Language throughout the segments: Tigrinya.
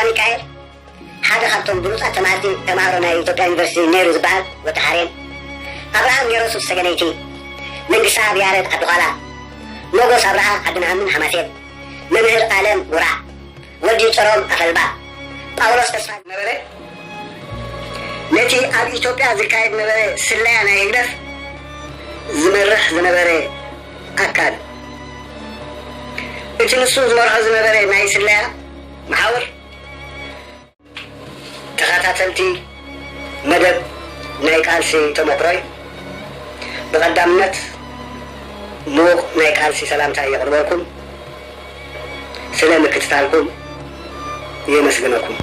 ሚካኤል ሓደ ካብቶም ብሉጻት ተማሃርቲ ተማሃሮ ናይ ኢትዮጵያ ዩኒቨርሲቲ ነይሩ ዝበሃል ወዲ ሓሬን፣ ኣብርሃም ጌረሱስ ሰገነይቲ፣ መንግስቲ ኣብ ያረድ ዓዲ ዃላ፣ ሞጎስ ኣብርሃ ዓዲ ነኣምን ሓማሴን፣ መምህር ኣለም ጉራዕ፣ ወዲ ጨሮም ኣፈልባ፣ ጳውሎስ ተስፋ ነበረ። ነቲ ኣብ ኢትዮጵያ ዝካየድ ነበረ ስለያ ናይ ህግደፍ ዝመርሕ ዝነበረ ኣካል፣ እቲ ንሱ ዝመርሖ ዝነበረ ናይ ስለያ መሓውር፣ ተኸታተልቲ መደብ ናይ ቃልሲ ተመክሮይ፣ ብቐዳምነት ምዉቕ ናይ ቃልሲ ሰላምታ የቕርበልኩም። ስለ ምክትታልኩም የመስግነኩም።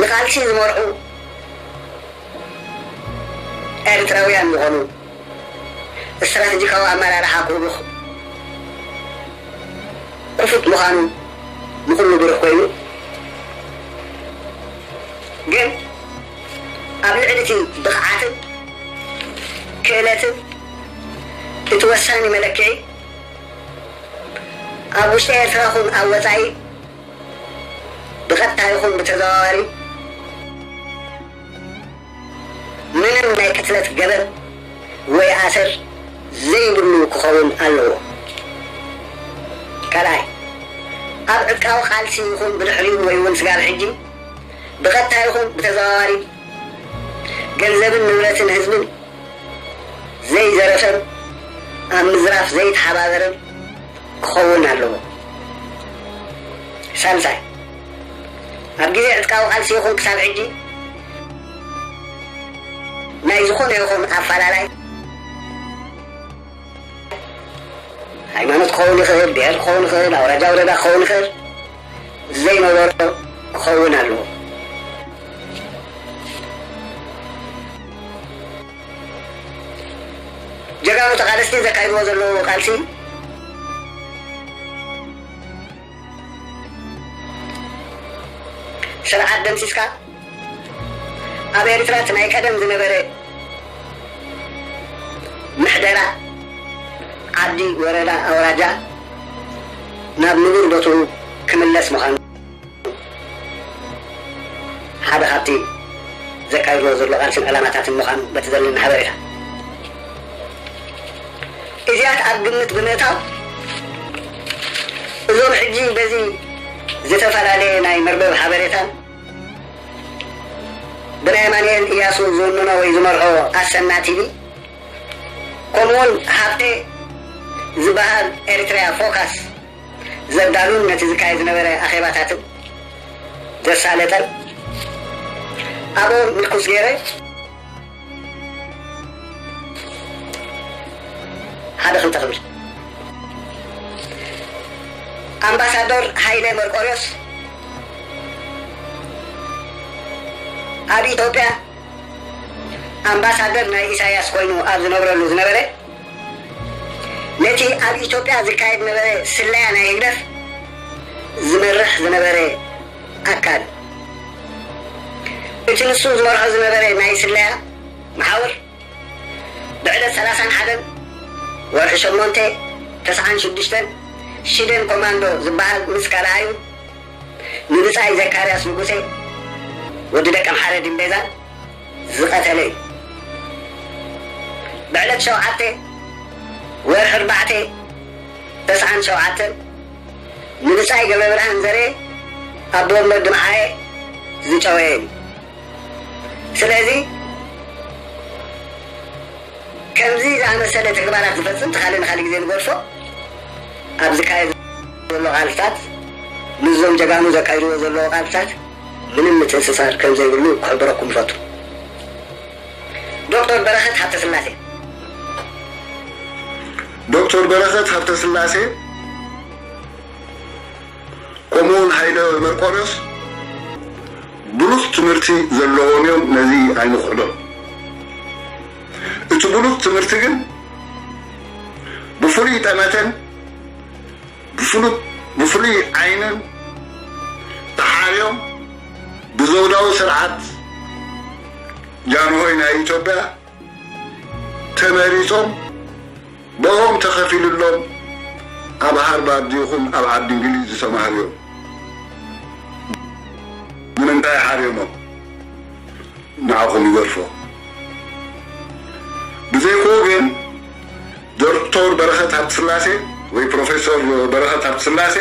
ንቃልሲ ዝመርሑ ኤርትራውያን ዝኾኑ፣ ስትራተጂካዊ ኣመራርሓ ክህቡ ክፉት ምዃኑ ንኹሉ ብሩህ ኮይኑ፣ ግን ኣብ ልዕሊ እቲ ብቕዓትን ክእለትን እቲ ወሳኒ መለክዒ ኣብ ውሽጢ ኤርትራ ኹን ኣብ ወጻኢ ብቐጥታ ይኹን ብተዘዋዋሪ ምንም ናይ ቅትለት ገበን ወይ ኣሰር ዘይብሉ ክኸውን ኣለዎ። ካልኣይ፣ ኣብ ዕጥቃዊ ቃልሲ ይኹን ብድሕሪኡ ወይ እውን ስጋብ ሕጂ ብቐጥታ ይኹን ብተዘዋዋሪ ገንዘብን ንብረትን ህዝብን ዘይዘረፈን ኣብ ምዝራፍ ዘይተሓባበረን ክኸውን ኣለዎ። ሳልሳይ፣ ኣብ ግዜ ዕጥቃዊ ቃልሲ ይኹን ክሳብ ሕጂ ናይ ዝኾነ ይኹን ኣፈላላይ፣ ሃይማኖት ክኸውን ይኽእል፣ ብሄር ክኸውን ይኽእል፣ ኣውራጃ ወረዳ ክኸውን ይኽእል፣ ዘይነበሮ ክኸውን ኣለዎ። ጀጋኑ ተቓለስቲ ዘካይድዎ ዘለዉ ቃልሲ፣ ስርዓት ደምሲስካ ኣብ ኤርትራ እቲ ናይ ቀደም ዝነበረ ምሕደራ ዓዲ፣ ወረዳ፣ ኣውራጃ ናብ ንቡር ቦትኡ ክምለስ ምዃኑ ሓደ ካብቲ ዘካይድዎ ዘሎ ቃልስን ዕላማታትን ምዃኑ በቲ ዘለኒ ሓበሬታ። እዚኣት ኣብ ግምት ብምእታው፣ እዞም ሕጂ በዚ ዝተፈላለየ ናይ መርበብ ሓበሬታን ብናይ ኣማኑኤል እያሱ ዝውንኖ ወይ ዝመርሖ ኣሰና ቲቪ፣ ከምኡውን ሃብቴ ዝበሃል ኤሪትሪያ ፎካስ ዘዳሉን ነቲ ዝካየድ ዝነበረ ኣኼባታትን ዘሳለጠን ኣብኡ ምርኩስ ገይረ ሓደ ክልተ ክብል። ኣምባሳደር ሃይለ መርቆሪዎስ ኣብ ኢትዮጵያ ኣምባሳደር ናይ ኢሳያስ ኮይኑ ኣብ ዝነብረሉ ዝነበረ፣ ነቲ ኣብ ኢትዮጵያ ዝካየድ ነበረ ስለያ ናይ ህግደፍ ዝመርሕ ዝነበረ ኣካል፣ እቲ ንሱ ዝመርሖ ዝነበረ ናይ ስለያ መሓውር፣ ብዕለት ሰላሳን ሓደን ወርሒ ሸሞንተ ተስዓን ሽዱሽተን ሽደን ኮማንዶ ዝበሃል ምስ ካልኣዩ ንብጻይ ዘካርያስ ንጉሴ ወዲ ደቀምሓረ ድምቤዛን ዝቐተለ እዩ። ብዕለት ሸውዓተ ወርሒ ኣርባዕተ ተስዓን ሸውዓተን ንብጻይ ገብረብርሃን ዘርኤ ኣቦ ወንበር ድምዓየ ዝጨወየ እዩ። ስለዚ ከምዚ ዝኣመሰለ ተግባራት ዝፈጽም ትኻሊ ንኻሊ ግዜ ንገድፎ ኣብ ዝካየድ ዘሎ ቃልስታት ምስዞም ጀጋኑ ዘካይድዎ ዘለዎ ቃልስታት ምንም ምትእስሳር ከም ዘይብሉ ክሕብረኩም ይፈቱ። ዶክተር በረኸት ሃብተስላሴ። ዶክተር በረኸት ሃብተስላሴ ከምኡውን ሃይለ መርቆሪዎስ ብሉጽ ትምህርቲ ዘለዎም እዮም፣ ነዚ ኣይንኽሕዶን። እቲ ብሉጽ ትምህርቲ ግን ብፍሉይ ጠመተን ብፍሉጥ ብፍሉይ ዓይንን ተሓርዮም ብዘውዳዊ ስርዓት ጃንሆይ ናይ ኢትዮጵያ ተመሪጾም ብኦም ተኸፊሉሎም ኣብ ሃርቫርድ ይኹን ኣብ ዓዲ እንግሊዝ ዝተማህሩ እዮም። ሓሪሞም ንዓኹም ይገርፎ። ብዘይክኡ ግን ዶክተር በረኸት ሃብተስላሴ ወይ ፕሮፌሰር በረኸት ሃብተስላሴ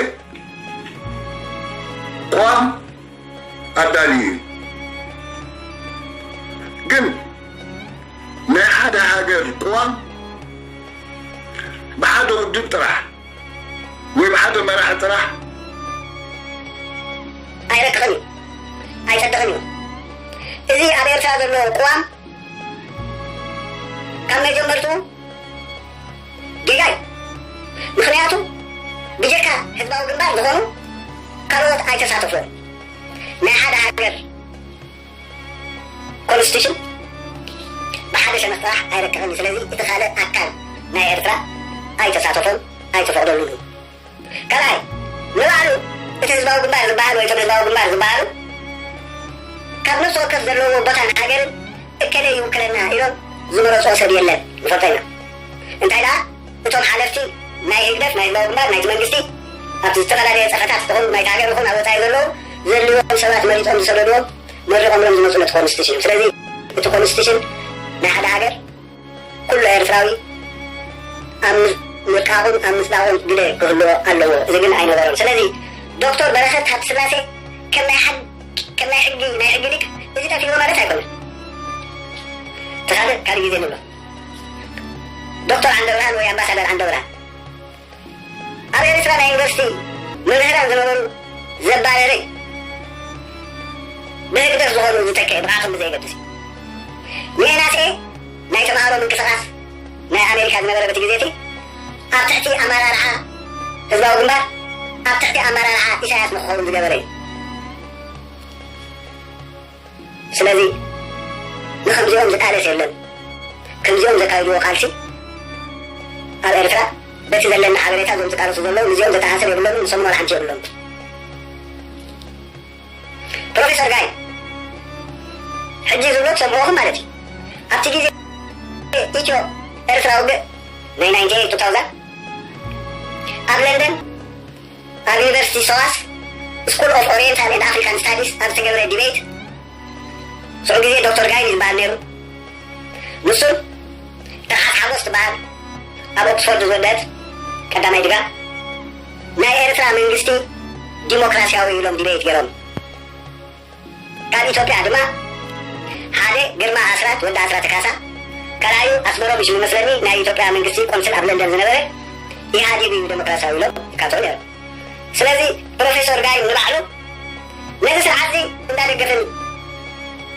ቅዋም ኣዳልዩ እዩ። ግን ናይ ሓደ ሃገር ቅዋም ብሓደ ውድብ ጥራሕ ወይ ብሓደ መራሒ ጥራሕ ኣይረክኽን እዩ፣ ኣይጸድቕን እዩ። እዚ ኣብ ኤርትራ ዘሎ ቅዋም ካብ መጀመርትኡ ጌጋ እዩ። ምኽንያቱ ብጀካ ህዝባዊ ግንባር ዝኾኑ ካልኦት ኣይተሳተፉን። ናይ ሓደ ሃገር ኮንስቲቱሽን ብሓደ ሸነኽ ጥራሕ ኣይረቅቕን እዩ። ስለዚ እቲ ካልእ ኣካል ናይ ኤርትራ ኣይተሳተፎን ኣይተፈቕደሉን እዩ። ካልኣይ ንባዕሉ እቲ ህዝባዊ ግንባር ዝበሃል ወይ እቶም ህዝባዊ ግንባር ዝበሃሉ ካብ ነፍሲ ወከፍ ዘለዎ ቦታን ሃገርን እከለ ይውክለና ኢሎም ዝመረፅኦ ሰብ የለን። ንፈልጦ ኢና። እንታይ ደኣ እቶም ሓለፍቲ ናይ ህግደፍ ናይ ህዝባዊ ግንባር ናይቲ መንግስቲ ኣብቲ ዝተፈላለየ ፀፈታት ዝኾኑ ናይቲ ሃገር ይኹን ኣብ ወፃኢ ዘለዉ ዘድልዎም ሰባት መሪፆም ዝሰደድዎም መሪቖምሎም ዝመፁ ነቲ ኮንስቲቱሽን እዮም። ስለዚ እቲ ኮንስቲቱሽን ናይ ሓደ ሃገር ኩሉ ኤርትራዊ ኣብ ምርቃቑን ኣብ ምጽዳቑን ግደ ክህልዎ ኣለዎ። እዚ ግን ኣይነበሮን። ስለዚ ዶክተር በረኸት ሃብተስላሴ ከም ናይ ሓድ ከም ናይ ሕጊ ናይ ሕጊ ሊቅ እዚ ጠፊእዎ ማለት ኣይኮነን። እቲ ካልእ ካልእ ግዜ ንብሎ። ዶክተር ዓንደብርሃን ወይ ኣምባሳደር ዓንደብርሃን ኣብ ኤርትራ ናይ ዩኒቨርሲቲ መምህራን ዝነበሩ ዘባረረ ብህግደፍ ዝኾኑ ዝተክአ ብቕዓቶም ብዘየገድስ እዩ። ንኤንኤስኤ ናይ ተምሃሮ ምንቅስቓስ ናይ ኣሜሪካ ዝነበረ በቲ ግዜ እቲ ኣብ ትሕቲ ኣመራርሓ ህዝባዊ ግንባር ኣብ ትሕቲ ኣመራርሓ ኢሳያስ ንክኸውን ዝገበረ እዩ። ስለዚ ንከምዚኦም ዝቃለስ የለን። ከምዚኦም ዘካይድዎ ቃልሲ ኣብ ኤርትራ በቲ ዘለኒ ሓበሬታ እዞም ዝቃለሱ ዘለዉ ምስዚኦም ዘተኣሳስር የብሎምን፣ ንሶም ዋላ ሓንቲ የብሎምን። ፕሮፌሰር ጋይ ሕጂ ዝብሎ ትሰምዕኹም ማለት እዩ። ኣብቲ ግዜ ኢትዮ ኤርትራ ውግእ ናይ ናይንቲ ኤይት ቱ ታውዛንድ ኣብ ለንደን ኣብ ዩኒቨርሲቲ ሰዋስ ስኩል ኦፍ ኦሪየንታል ኤንድ ኣፍሪካን ስታዲስ ኣብ ዝተገብረ ዲቤት ሽዑ ግዜ ዶክተር ጋይን እዩ ዝበሃል ነይሩ። ንሱን ትርሓስ ሓጎስ ትበሃል ኣብ ኦክስፎርድ ዝወደአት ቀዳማይ ድጋ ናይ ኤርትራ መንግስቲ ዲሞክራሲያዊ ኢሎም ዲቤት ገይሮም። ካብ ኢትዮጵያ ድማ ሓደ ግርማ ኣስራት ወዲ ኣስራተ ካሳ፣ ካልኣዩ ኣስመሮም እዩ ሽሙ መስለኒ ናይ ኢትዮጵያ መንግስቲ ቆንስል ኣብ ለንደን ዝነበረ ኢህኣዴግ እዩ ዴሞክራሲያዊ ኢሎም ይካትዑ ነይሮም። ስለዚ ፕሮፌሰር ጋይ ንባዕሉ ነዚ ስርዓት እዚ እንዳደገፈን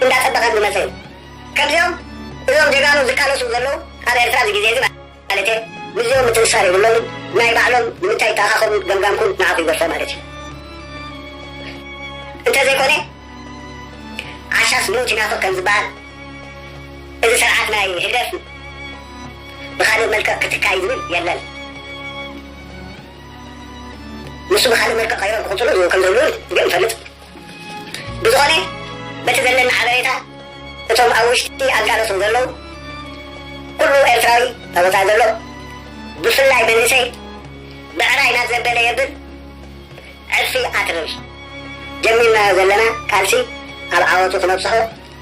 እንዳጸበቐን ዝመጸ እዩ። ከምዚኦም እዞም ጀጋኑ ዝቃለሱ ዘለዉ ኣብ ኤርትራ ኣብዚ ግዜ እዚ ማለት እየ ምስዚኦም ምትእስሳር የብሎምን። ናይ ባዕሎም ንምንታይ ይተኣኻኸቡ ገምጋምኩም ንዓኹ ይገድፎ ማለት እዩ። እንተዘይኮነ ዓሻስ ሞት ይናፍቕ ከም ዝበሃል እዚ ስርዓት ናይ ህግደፍ ብኻልእ መልክዕ ክትካእ እዩ ዝብል የለን። ንሱ ብኻልእ መልክዕ ቀይሮም ክቕፅሉ ከም ዝህልዉ ግን ንፈልጥ። ብዝኾነ በቲ ዘለኒ ሓበሬታ እቶም ኣብ ውሽጢ ኣጋለሶም ዘለዉ ኩሉ ኤርትራዊ ኣብ ወፃኢ ዘሎ ብፍላይ መንእሰይ ብዕራይ ናብ ዘበለ የብል ዕርፊ ኣትርር ጀሚርናዮ ዘለና ቃልሲ ኣብ ዓወቱ ክነብፅሖ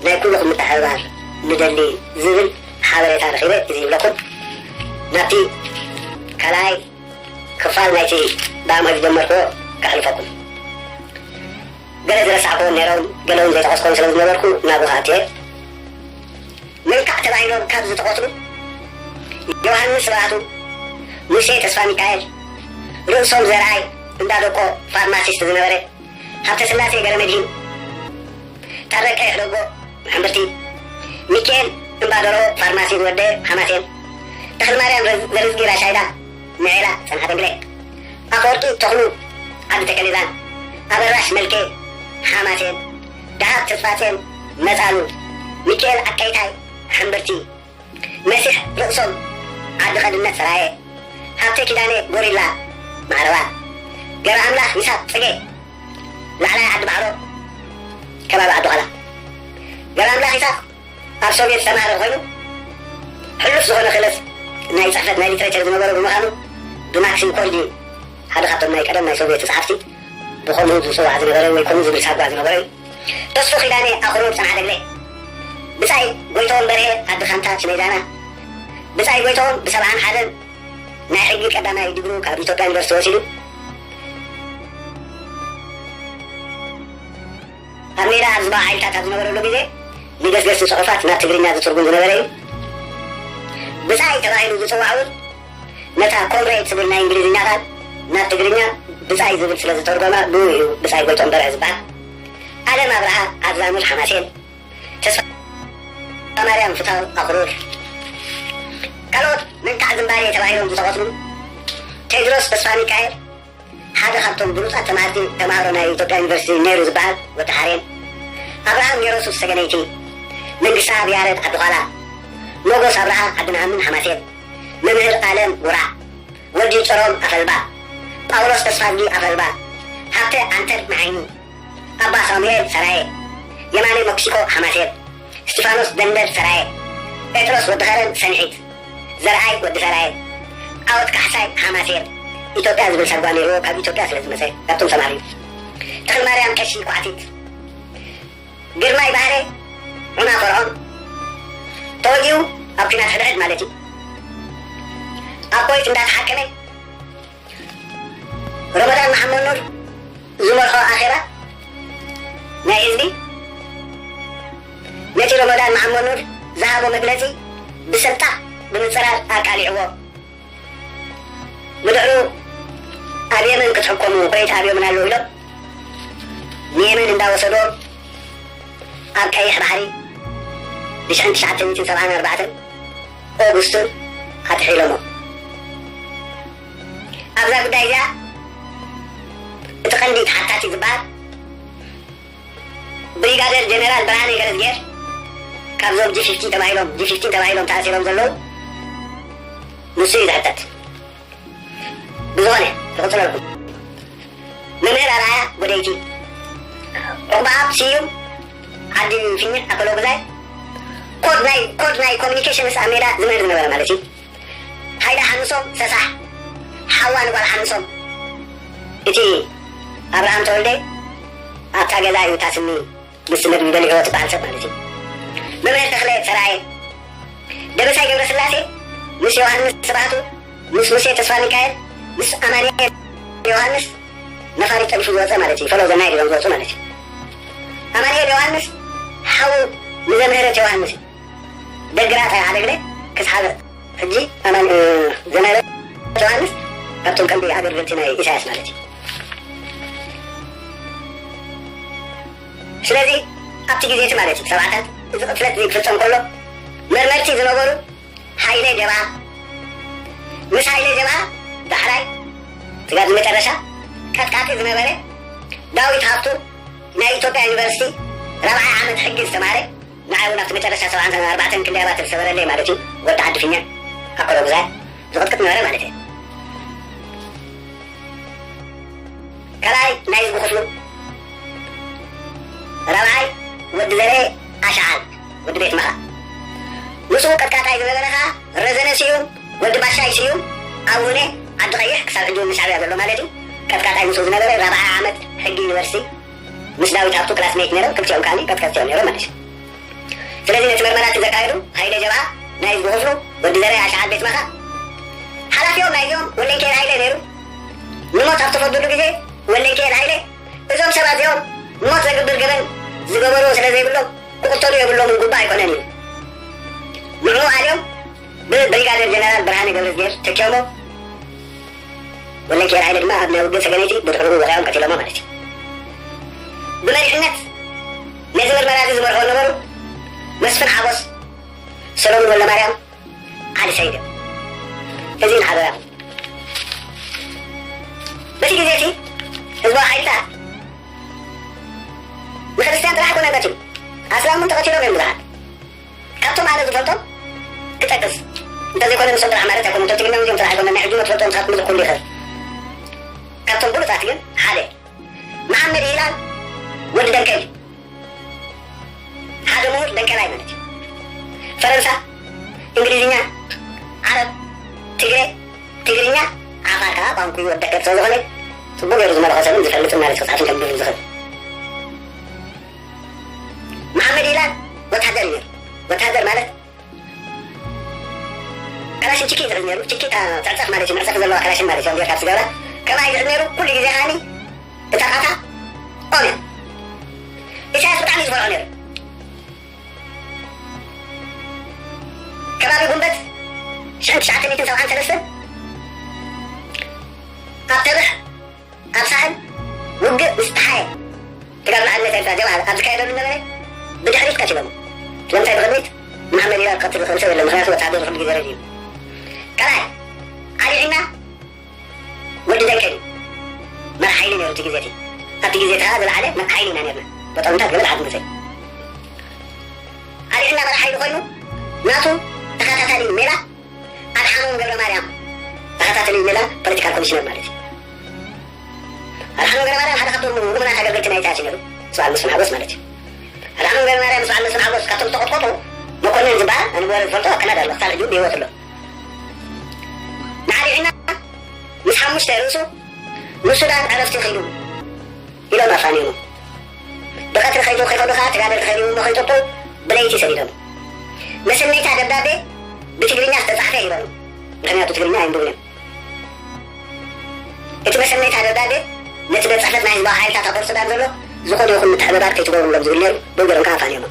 ናይ ኩልኹም ምትሕብባር ንደሊ ዝብል ሓበሬታ ረኺበ እዚ ይብለኩም። ናብቲ ካልኣይ ክፋል ናይቲ ብኣምሃ ዝጀመርክዎ ከሕልፈኩም። ገለ ዝረሳዕክዎም ነይሮም፣ ገለውን ዘይጠቐስክዎም ስለ ዝነበርኩ ናብኡ ክኣቱ እየ። መንካዕ ተባሂሎም ካብ ዝተቐትሉ ዮሃንስ ስብሃቱ፣ ሙሴ ተስፋሚካኤል፣ ርእሶም ዘርኣይ እንዳደቆ ፋርማሲስት ዝነበረ፣ ሃብተስላሴ ገረመድሂን፣ ታረቀ ይሕደጎ ሕምብርቲ፣ ሚኪኤል እምባደሮ ፋርማሲ ዝወደአ ሓማሴን፣ ተኽለማርያም ዘርዝጊ ራሻይዳ፣ ምዔላ ጸንሓ ተግለ፣ ኣፈወርቂ ተኽሉ ዓዲ ተከሌዛን፣ ኣበራሽ መልኬ ሓማሴን፣ ደሃብ ተስፋጼን መጻሉ፣ ሚኪኤል ዓቀይታይ ሕምብርቲ፣ መሲሕ ርእሶም ዓዲ ቐድነት ሰራየ፣ ሃብተ ኪዳነ ጎሪላ ማዕረባ፣ ገብረኣምላኽ ይስሃቅ ጽጌ ላዕላይ ዓዲ ባሕሮ ከባቢ ዓዲ ዃላ፣ ገብረኣምላኽ ይስሃቅ ኣብ ሶቭየት ዝተማህረ ኮይኑ ሕሉፍ ዝኾነ ክእለት ናይ ጽሕፈት ናይ ሊትሬቸር ዝነበሮ ብምዃኑ ብማክሲም ኮርጊ ሓደ ካብቶም ናይ ቀደም ናይ ሶቭየት ጸሓፍቲ ብኸምኡ ዝጽዋዕ ዝነበረ ወይ ከምኡ ዝብል ሳጓ ዝነበረ እዩ። ተስፉ ኪዳነ ኣኽሩር ጽንዓት እግሬ፣ ብጻይ ጎይተኦም በርሄ ዓዲ ኻንታ ሽመይዛና፣ ብጻይ ጎይተኦም ብሰብዓን ሓደን ናይ ሕጊ ቀዳማይ ዲግሩ ካብ ኢትዮጵያ ዩኒቨርሲቲ ወሲዱ ኣብ ሜዳ ኣብ ዝባ ሓይልታት ኣብ ዝነበረሉ ግዜ ንገስገስቲ ጽሑፋት ናብ ትግርኛ ዝትርጉም ዝነበረ እዩ። ብጻይ ተባሂሉ ዝጽዋዕ እውን ነታ ኮምሬድ ትብል ናይ እንግሊዝኛ ቃል ናብ ትግርኛ ብጻይ ዝብል ስለ ዝተርጎማ ብኡ እዩ ብጻይ ጎይቶም በርሀ ዝበሃል። ኣለም ኣብርሃ፣ ኣብዛሙል ሓማሴን፣ ተስፋ ማርያም ፍታው ኣኽሩር። ካልኦት መንካዕ ዝንባሌ ተባሂሎም ዝተቐጽሉ ቴድሮስ ተስፋ ሚካኤል፣ ሓደ ካብቶም ብሉጻት ተማሃርቲ ተማሃሮ ናይ ኢትዮጵያ ዩኒቨርሲቲ ነይሩ ዝበሃል ወዲ ሓሬን፣ ኣብርሃም ጌረሱስ ሰገነይቲ፣ መንግስቲ ኣብ ያረድ ዓዲ ዃላ፣ ሞጎስ ኣብርሃ ዓዲ ነኣምን ሓማሴን፣ መምህር ኣለም ውራዕ፣ ወዲ ጭሮም ኣፈልባ፣ ጳውሎስ ተስፋዝጊ ኣፈልባ፣ ሃብተ ዓንተር ንዓይኒ፣ ኣባ ሳሙኤል ሰራየ፣ የማነ መክሲኮ ሓማሴን፣ እስጢፋኖስ ደንደል ሰራየ፣ ጴጥሮስ ወዲ ኸረን ሰንሒት፣ ዘርኣይ ወዲ ሰራየ፣ ዓወት ካሕሳይ ሓማሴን፣ ኢትዮጵያ ዝብል ሳጓ ነይርዎ፣ ካብ ኢትዮጵያ ስለ ዝመጸ ካብቶም ተማሃሪ እዩ። ተኽለማርያም ቀሺ ኳዕቲት፣ ግርማይ ባህረ ዑና ፈርዖን፣ ተወጊኡ ኣብ ኲናት ሕድሕድ ማለት እዩ። ኣብ ኮይት እንዳተሓከመ ረመዳን መሓመድ ኑር ዝመርሖ ኣኼባ ናይ ህዝቢ ነቲ ረመዳን መሓመድ ኑር ዝሃቦ መግለጺ ብሰጣቕ ብምጽራር ኣቃሊዕዎ። ብድሕሩ ኣብ የመን ክትሕከሙ ኮይት ኣብዮምን ኣለዉ ኢሎም ንየመን እንዳወሰድዎም ኣብ ቀይሕ ባሕሪ ብሽሕን ትሽዓተ ሚእትን ሰብዓን ኣርባዕተን ኦጉስትን ኣጥሒሎሞ። ኣብዛ ጉዳይ እዚኣ እቲ ቀንዲ ተሓታቲ ዝበሃል ብሪጋደር ጀነራል ብርሃነ ገረዝጌር ካብዞም ጂ ፊፍቲን ተባሂሎም ጂ ፊፍቲን ተባሂሎም ተኣሲሮም ዘለዉ ንሱ እዩ ዝሕተት። ብዝኾነ ይቕጽለልኩም። መምህር ኣርኣያ ጎደይቲ፣ ዑቕባኣብ ስዩም ዓዲ ፊኛ ኣከሎ ግዛይ፣ ኮድ ናይ ኮድ ናይ ኮሚኒኬሽንስ ኣብ ሜዳ ዝምህር ዝነበረ ማለት እዩ። ሃይለ ሓንሶም ሰሳሕ ሓዋ ንጓል ሓንሶም፣ እቲ ኣብርሃም ተወልደ ኣብታ ገዛ እዩ እታ ስሚ ምስ መግቢ በሊዕዎ ትበሃል ሰብ ማለት እዩ። መምህር ተኽለ ሰራየ፣ ደበሳይ ገብረስላሴ ምስ ዮሃንስ ስብሃቱ፣ ምስ ሙሴ ተስፋ ሚካኤል፣ ምስ ኣማንኤል ዮሃንስ ነፋሪት ጠሊፉ ዝወፀ ማለት እዩ። ፈለው ዘናይ ድሮም ዝወፁ ማለት እዩ። ኣማንኤል ዮሃንስ ሓው ንዘምህረት ዮሃንስ እዩ። ደግራ ታይ ዓደግለ ክስሓብ ሕጂ ኣማን ዘምህረት ዮሃንስ ካብቶም ቀንዲ ኣገልገልቲ ናይ ኢሳያስ ማለት እዩ። ስለዚ ኣብቲ ግዜ እቲ ማለት እዩ ሰብዓታት እዚ ቅትለት እዚ ክፍጸም ከሎ መርመርቲ ዝነበሩ ሃይለ ጀብሃ፣ ምስ ሃይለ ጀብሃ ዳሕራይ ስጋብ ዝመጨረሻ ቀጥቃጢ ዝነበረ ዳዊት ሃፍቱ ናይ ኢትዮጵያ ዩኒቨርሲቲ ራብዓይ ዓመት ሕጊ ዝተማሃረ ንዓይ እውን ኣብቲ መጨረሻ ሰብዓን ኣርባዕተን ክንደይ ኣባትር ሰበረለይ ማለት እዩ። ወዲ ዓዲ ፊኛ ኣኮሎ ግዛይ ዝቕጥቅጥ ነበረ ማለት እዩ። ካልኣይ ናይ ህዝቢ ክፍሉ፣ ራብዓይ ወዲ ዘርኤ ኣሽዓል ወዲ ቤት መኻ። ምስኡ ቀጥቃጣይ ዝነበረ ኸዓ ረዘነ ስዩም ወዲ ባሻይ ስዩም ኣብ ውነ ዓዲ ቀይሕ ክሳብ ሕጂ እውን ንሻዕብያ ዘሎ ማለት እዩ። ቀጥቃጣይ ምስኡ ዝነበረ ራብዓይ ዓመት ሕጊ ዩኒቨርሲቲ ምስ ዳዊት ሃብቱ ክላስሜት ነይሮም። ክልቲኦም ከዓኒ ቀጥቀጥቲ እዮም ነይሮም ማለት እዩ። ስለዚ ነቲ መርመራ እቲ ዘካየዱ ሃይለ ጀብሃ ናይ ህዝቢ ክፍሉ ወዲ ዘርኤ ኣሽዓል ቤት መኻ ሓላፊኦም ናይዚኦም ወለንኬል ሃይለ ነይሩ። ንሞት ኣብ ተፈርድሉ ግዜ ወለንኬል ሃይለ እዞም ሰባት እዚኦም ሞት ዘግብር ገበን ዝገበርዎ ስለ ዘይብሎም ክቕተሉ የብሎምን፣ ጉባእ ኣይኮነን እዩ። ንዕኡ ኣልዮም ብብሪጋደር ጀነራል ብርሃነ ገብረዝጊሄር ተኪኦሞ ወለንኬል ሃይለ ድማ ኣብ ናይ ውግእ ሰገነይቲ ብድሕርኡ ወቒዖም ቀቲሎሞ ማለት እዩ። ብመሪሕነት ነዚ ምርመራ እዚ ዝመርሑ ነበሩ መስፍን ሓጎስ፣ ሰሎሙን ወልደማርያም፣ ዓሊ ሰይድ እዮም። እዚ እዩ ሓበራ። በቲ ግዜ እቲ ህዝባዊ ሓይልታት ንክርስትያን ጥራሕ ኣይኮነን ቀቲሉ፣ ኣስላም እውን ተቐቲሎም እዮም ብዙሓት። ካብቶም ኣነ ዝፈልጦም ክጠቅስ እንተዘይኮነ ንሶም ጥራሕ ማለት ኣይኮነን፣ እቶም ትግርኛ እዚኦም ጥራሕ ኣይኮነን፣ ናይ ሕጂ ትፈልጦም ንስኻትኩም ዝኩሉ ይኽእል። ካብቶም ብሉጻት ግን ሓደ መሓመድ ሂላል ወዲ ደንከል፣ ሓደ ምሁር ደንከላይ ማለት እዩ። ፈረንሳ፣ እንግሊዝኛ፣ ዓረብ፣ ትግረ፣ ትግርኛ፣ ዓፋር ከዓ ቋንቋ ወዲ ደንከል ስለ ዝኾነ ጽቡቕ ገይሩ ዝመለኸ ሰብን ዝፈልጥን ማለት ክፅሓፍን ከንብብን ዝኽእል። ትዕጸፍ ማለት እዩ፣ መዕጸፊ ዘለዋ ክላሽን ማለት እዩ፣ ጌርካ ኣብ ዝገብራ። ከማይ ዝሕዝ ነይሩ፣ ኩሉ ግዜ ከዓኒ እታ ቃታ ኦን እያ። ኢሳያስ ብጣዕሚ እዩ ዝፈርዖ ነይሩ። ከባቢ ጉንበት ሽሕን ትሽዓተ ሚእትን ሰብዓን ሰለስተን ኣብ ተብዕ ኣብ ሳሕል ውግእ ምስ ተሓየ ተጋድሎ ሓርነት ኤርትራ ጀብሃ ኣብ ዝካየደሉ ነበረ ብድሕሪት ቀቲሎሞ። ስለምንታይ ብቕድሚት ንመሓመድ ኢራብ ክቐትል ዝኽእል ሰብ የለን፣ ምኽንያቱ ወተሃደር ኩሉ ግዜ ረድዩ። ካልኣይ ዓሊ ዒና ወዲ ደንከል እዩ። መራሕ ሓይሊ ነይሩ እቲ ግዜ እቲ። ኣብቲ ግዜ እቲ ከኣ ዝለዓለ መራሕ ሓይሊ ኢና ነርና። በጦምታት ገበል ሓድነተይ። ዓሊ ዒና መራሕ ሓይሊ ኮይኑ ናቱ ተኸታታሊ ሜላ ኣድሓኖም ገብረ ማርያም ተኸታተሊ ሜላ ፖለቲካል ኮሚሽነር ማለት እዩ። ኣድሓኖም ገብረ ማርያም ሓደ ካብቶም ውሩማት ኣገልገልቲ ናይ ኢሳያስ እዩ ነይሩ። ምስ በዓል መስፍን ሓጎስ ማለት እዩ። ኣድሓኖም ገብረ ማርያም ምስ በዓል መስፍን ሓጎስ ካብቶም ዝተቖጥቆጡ መኮንን ዝበሃል ኣነ ብወረ ዝፈልጦ ኣብ ካናዳ ኣሎ፣ ክሳብ ሕጂ እውን ብህይወት ኣሎ። ንዓሊ ዒና ምስ ሓሙሽተ ርእሱ ንሱዳን ዕረፍቲ ኺዱ ኢሎም ኣፋንዮሞ። ብቐትሪ ኸይዱ ኸይኸዱ ኸዓ ተጋደልቲ ኸይድዎም እሞ ኸይጠጡ ብለይቲ ሰዲዶም። መሰነይታ ደብዳቤ ብትግርኛ ዝተጻሕፈ ሂቦም። ምኽንያቱ ትግርኛ ኣየንብቡን እዮም። እቲ መሰነይታ ደብዳቤ ነቲ ቤት ጽሕፈት ናይ ህዝባዊ ሓይልታት ኣብ ፖርት ሱዳን ዘሎ ዝኾነ ይኹን ምትሕብባር ከይትገብሩሎም ዝብል ነይሩ። ብኡ ገይሮም ከኣ ኣፋንዮሞ።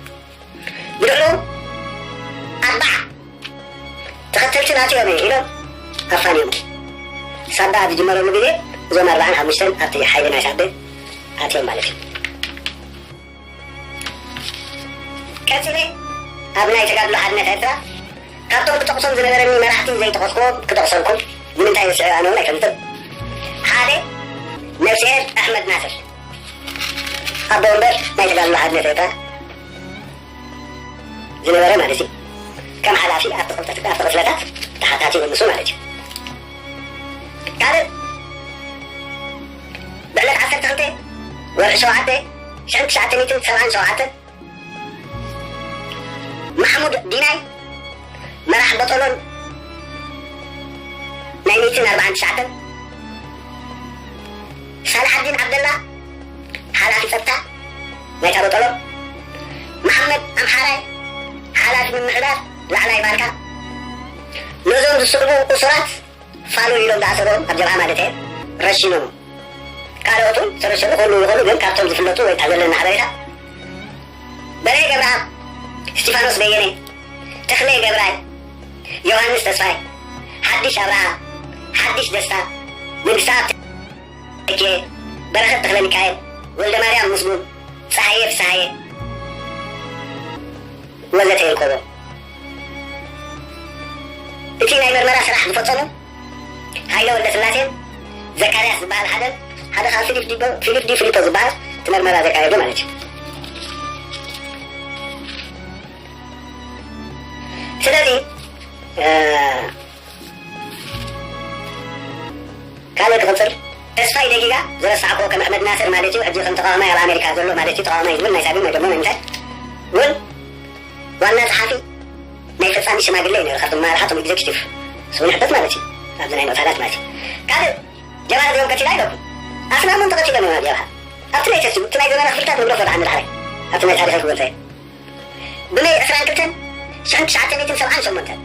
ብድሕሩ ኣርባዓ ተኸተልቲ ናቱ እዮም ኢሎም ኣፋንዮም። ሳባ ኣብ ዝጅመረሉ ግዜ እዞም ኣርባዓን ሓሙሽተን ኣብቲ ሓይሊ ናይ ሳቤ ኣትዮም ማለት እዩ። ቀጺለ ኣብ ናይ ተጋድሎ ሓድነት ኤርትራ ካብቶም ክጠቕሶም ዝነበረኒ መራሕቲ ዘይጠቐስክዎም ክጠቕሰልኩም። ንምንታይ ንስዒ ኣነ እውን ኣይፈልጥን። ሓደ ነብስሄር ኣሕመድ ናስር ኣቦ ወንበር ናይ ተጋድሎ ሓድነት ኤርትራ ዝነበረ ማለት እዩ። ከም ሓላፊ ኣብቲ ክፍለታት ተሓታቲ እዩ ንሱ ማለት እዩ። ካልእ ብዕለት ዓሰርተ ክልተ ወርሒ ሸውዓተ ሽሕን ትሽዓተ ሚእትን ሰብዓን ሸውዓተን ማሕሙድ ዲናይ መራሕ በጠሎን ናይ ሚእትን ኣርባዓን ትሽዓተን ሳልሓዲን ዓብደላ ሓላፊ ጸጥታ ናይታ በጠሎ፣ መሓመድ ኣምሓራይ ሓላፊ ምምሕዳር ላዕላይ ባርካ፣ ነዞም ዝስዕቡ እሱራት ፋሉል ኢሎም ዝኣሰሮም ኣብ ጀብሃ ማለት እየ፣ ረሺኖም። ካልኦት እውን ዝተረሸኑ ክህልዉ ይኽእሉ፣ ግን ካብቶም ዝፍለጡ ወይ ካብ ዘለና ሓበሬታ በርሀ ገብረኣብ፣ እስጢፋኖስ በየነ፣ ተኽለ ገብራይ፣ ዮሃንስ ተስፋይ፣ ሓድሽ ኣብርሃ፣ ሓድሽ ደስታ፣ መንግስትኣብ ተኪኤ፣ በረኸት ተኽለሚካኤል፣ ወልደማርያም ምስጉን፣ ጸሃየ ፍስሃየ ወዘተ ይርከቦም። እቲ ናይ መርመራ ስራሕ ዝፈጸሙ ሃይለ ወልደስላሴን ዘካርያስ ዝበሃል ሓደን ሓደ ከዓ ፊሊፕ ዲቦ- ፊሊፕ ዲ ፊሊፖ ዝበሃል እቲ መርመራ ዘካየዱ ማለት እዩ። ስለዚ ካልእ ክቕፅል ተስፋይ ደጊጋ ዝረሳዕኮ ከም ኣሕመድ ናስር ማለት እዩ። ሕጂ ከም ተቃዋማይ ኣብ ኣሜሪካ ዘሎ ማለት እዩ። ተቃዋማይ ዝብል ናይ ሳግን ወይ ደሞ ናይ ምንታይ እውን ዋና ጸሓፊ ናይ ፈጻሚ ሽማግለ እዩ ነይሩ። ካብቶም መራሕቶም ኤግዜክቲቭ ስውን ሕበት ማለት እዩ። ኣብዚ ናይ ምቕታላት ማለት እዩ። ካልእ ጀብሃ እዚኦም ቀቲላ ኢለኩም ኣስላሞም ተቐቲሎም እዮም ኣብ ጀብሃ ኣብቲ ናይ ተርቲቡ እቲ ናይ ዘመና ክፍልታት ንግደፎ ደሓን ንድሓረይ ኣብቲ ናይ ታሪኻዊ ክወንታይ ብመይ ዕስራን ክልተን ሽሕን ትሽዓተ ሚእትን ሰብዓን ሸሞንተን